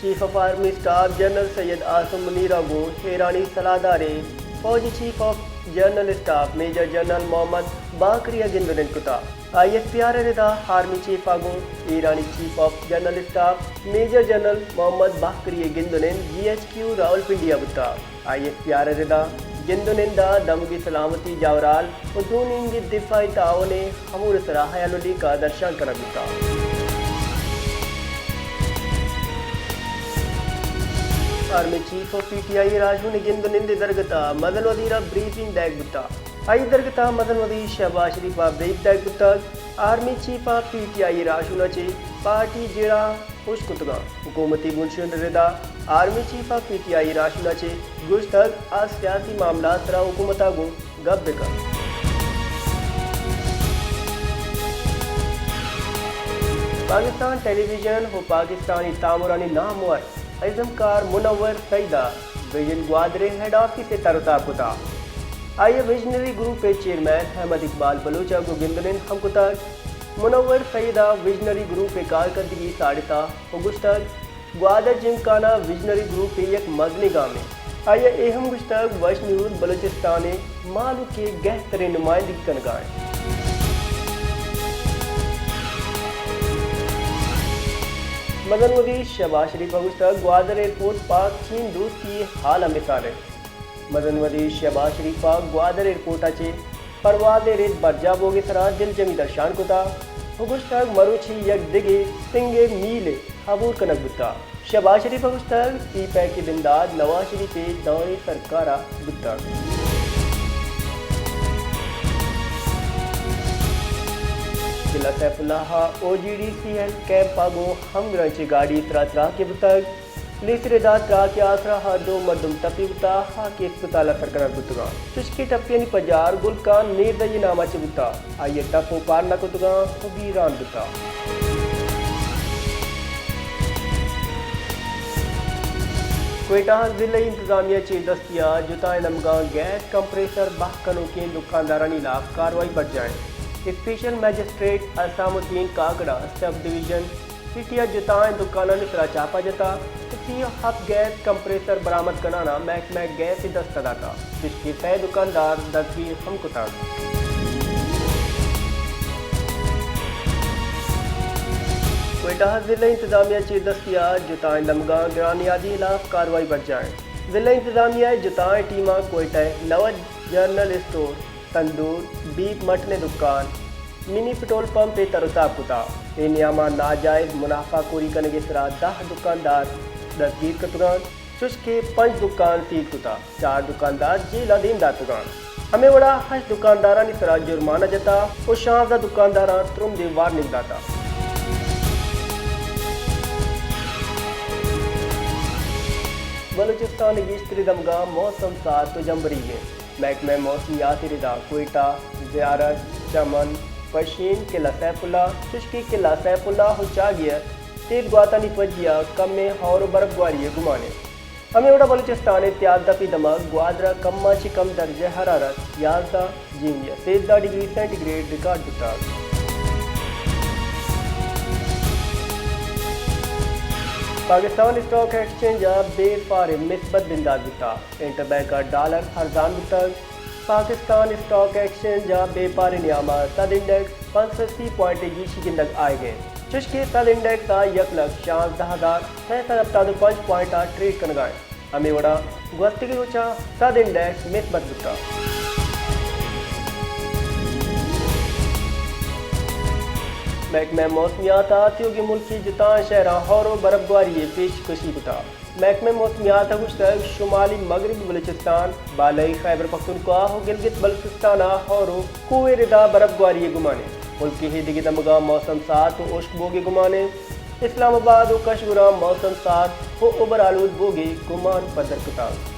Chief of army staff general Syed Asim Munir ءَ گوں ایرانی سلاہداریں فوجی chief of general staff major general Mohammad Bagheri ءَ گند ءُ نند کتگ۔ آئی ایس پی آر ءِ ردا آرمی چیف ءَ گوں ایرانی chief of general staff major general Mohammad Bagheri ءِ گند ءُ نند جی ایچ کیو راولپنڈی ءَ بوتگ۔ آئی ایس پی آر ءِ ردا گند ءُ نند ءَ دمگی سلامتی جاورھال ءُ دوئیں نیمگی دفاعی تعاون ءِ امور ءِ سرا ہیال ءُ لیکہ درشان کنگ بوتگ۔ آرمی چیف ءُ پی ٹی آئی ءِ راہشون ءِ گند ءُ نند ءِ درگت ءَ مزن وزیر ءَ بریفنگ دئیگ بوتگ۔ آئی ءِ درگت ءَ مزن وزیر شہباز شریف ءَ بریف دئیگ بوتگ۔ آرمی چیف ءَ پی ٹی آئی ءِ راہشون ءَ چہ پارٹی جیڑہ ہشک کتگ اَنت۔ حکومتی بنشون ءِ ردا آرمی چیف ءَ پی ٹی آئی ءِ راہشون ءَ چہ گوشتگ آ سیاسی معاملات ءِ سرا حکومت ءَ گوں گپ بہ کنت۔ پاکستان ٹیلی ویژن ءُ پاکستانی تامرانی نامور ازمکار منور سعید ءَ ویژن گوادر ءِ ہیڈ آفس ءِ تر ءُ تاب کتگ۔ آئی ءَ ویژنری گروپ ءِ چیئرمین احمد اقبال بلوچ ءَ گوں گند ءُ نند ہم کتگ۔ منور سعید ءَ ویژنری گروپ ءِ کارکردگی ساڑتگ ءُ گوشتگ، گوادر جمکان ءَ ویژنری گروپ ءِ یک مزنیں گامے۔ آئی ءَ اے ہم گوشتگ، وش نیوز بلوچستان ءِ مہلوک ءِ گہتریں نمائندگی کنگ ءَ اِنت۔ مزن وزیر شہباز شریف ءَ گوشتگ، گوادر ایئرپورٹ پاک چین دوستی ءِ ہال ءِ مثال اِنت۔ مزن وزیر شہباز شریف ءَ گوادر ایئرپورٹ ءَ چہ پرواز ءِ رد برجاہ بوگ ءِ سرا دلجمی درشان کتگ ءُ گوشتگ، مروچی یک دگہ سنگ ءِ میل ءِ عبور کنگ بوتگ۔ شہباز شریف ءَ گوشتگ، سی پیک ءِ بندات نواز شریف ءِ دائیں سرکار ءَ بوتگ۔ قلعہ سیف اللہ ءَ O G D C health camp ءَ گوں ہمگرنچیں گاڑی ءِ سرا تراک بوتگ۔ پولیس ءِ ردا تراک ءِ آسرا ءَ دو مردم ٹپی بوتگ، آ کہ اسپتال ءَ سر کنگ بوتگ اَنت۔ چوشکہ ٹپیانی پجار گل خان میرزئی ءِ نام ءَ چہ بوتگ، آئی ءَ ٹپ اوپار نہ کتگ اَنت ءُ بیران بوتگ۔ کوئٹہ ءَ ضلعی انتظامیہ ءِ چیردستی ءَ جتائیں دمگاں گیس کمپریسر بہا کنوکیں دکاندارانی ہلاف کاروائی برجاہ اِنت۔ اسپیشل مجسٹریٹ عصام الدین کاکڑ ءَ سب ڈویژن سٹی ءَ جتائیں دکانانی سرا چھاپہ جتگ ءُ سی ءُ ہپت گیس کمپریسر برآمد کنان ءَ محکمہ گیس ءِ دست ءَ داتگ، چوشکہ سئے دکاندار دزگیر ہم کتگ۔ کوئٹہ ءَ ضلعی انتظامیہ ءِ چیردستی ءَ جتائیں دمگاں گران نیادی ءِ ہلاف کاروائی برجاہ اِنت۔ ضلعی انتظامیہ ءِ جتائیں ٹیماں کوئٹہ ءِ نود جنرل اسٹور، تندور، بیف مٹن ءِ دکان، منی پٹرول پمپ ءِ تر ءُ تاب کتگ۔ اے نیام ءَ ناجائز منافع کوری کنگ ءِ سرا دہ دکاندار دزگیر کتگ اَنت، چوشکہ پنچ دکان سیل کتگ، چار دکاندار جیل ءَ دیم داتگ اَنت۔ ہمے وڑا ہشت دکاندارانی سرا جرمانہ جتگ ءُ شانزدہ دکانداراں ترندیں وارننگ داتگ۔ بلوچستان ءِ گیشتریں دمگاں موسم سارت ءُ جمبریگ اِنت۔ محکمہ موسمیات ءِ ردا کوئٹہ، زیارت، چمن، پشین، قلعہ سیف اللہ، چوشکہ قلعہ سیف اللہ ءُ چاگی ءَ تیز گواتانی پجی ءَ کمیں ہئور ءُ برفگواری ءِ گمان اِنت۔ ہمے وڑا بلوچستان ءِ تیالدپی دمگ گوادر ءَ کم ءَ چہ کم درجہ حرارت یازدہ جیمی ءَ سیزدہ ڈگری سینٹی گریڈ ریکارڈ بوتگ۔ پاکستان اسٹاک ایکسچینج ءَ بے پاریں مثبت بندات بوتگ، انٹر بینک ءَ ڈالر ارزان بوتگ۔ پاکستان اسٹاک ایکسچینج ءَ بے پاریں نیام ءَ سد انڈیکس پنچ سد سی پوائنٹ ءِ گیشی گندگ آیگ ءَ اِنت، چوشکہ سد انڈیکس ءَ یک لکھ شانزدہ ہزار سئے سد ہپتاد ءُ پنچ پوائنٹ ءَ ٹریڈ کنگ ءَ اِنت۔ ہمے وڑا گوستگیں روچاں سد انڈیکس مثبت بوتگ۔ محکمہ موسمیات ءَ تیوگیں ملکی جتائیں شہراں ہئور ءُ برفگواری ءِ پیشکشی کتگ۔ محکمہ موسمیات ءَ گوشتگ، شمالی مغربی بلوچستان، بالائی خیبر پختونخوا ءُ گلگت بلوچستان ءَ ہئور ءُ کوہ ءِ ردا برفگواری ءِ گمان اِنت۔ ملک ءِ ایدگہ دمگاں موسم سارت ءُ ہشک بوگ ءِ گمان اِنت۔ اسلام آباد ءُ کشور ءَ موسم سارت ءُ ابر آلود بوگ ءِ گمان پدر کتگ۔